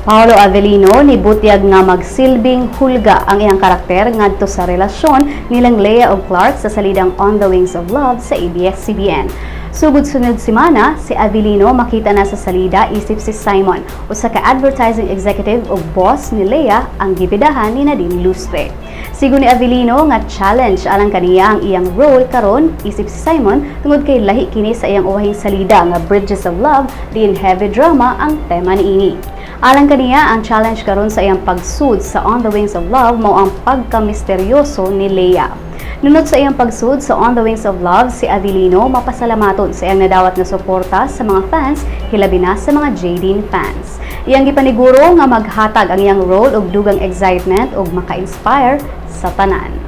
Paulo Avelino nibutyag nga magsilbing hulga ang iyang karakter ngadto sa relasyon nilang Lea ug Clark sa salidang On the Wings of Love sa ABS-CBN. Sugod sunod semana, si Avelino makita na sa salida isip si Simon, usa ka advertising executive ug boss ni Lea ang gibidahan ni Nadine Lustre. Sigon ni Avelino nga challenge alang kaniya ang iyang role karon isip si Simon tungod kay lahi kini sa iyang uwahing salida nga Bridges of Love, diin heavy drama ang tema niini. Alang kaniya, ang challenge karon sa iyang pagsud sa On the Wings of Love mao ang pagkamisteryoso ni Lea. Nunot sa iyang pagsud sa On the Wings of Love, si Avelino mapasalamaton sa iyang nadawat nga suporta sa mga fans, hilabi na sa mga Jadine fans. Iyang gipaniguro nga maghatag ang iyang role og dugang excitement ug maka-inspire sa tanan.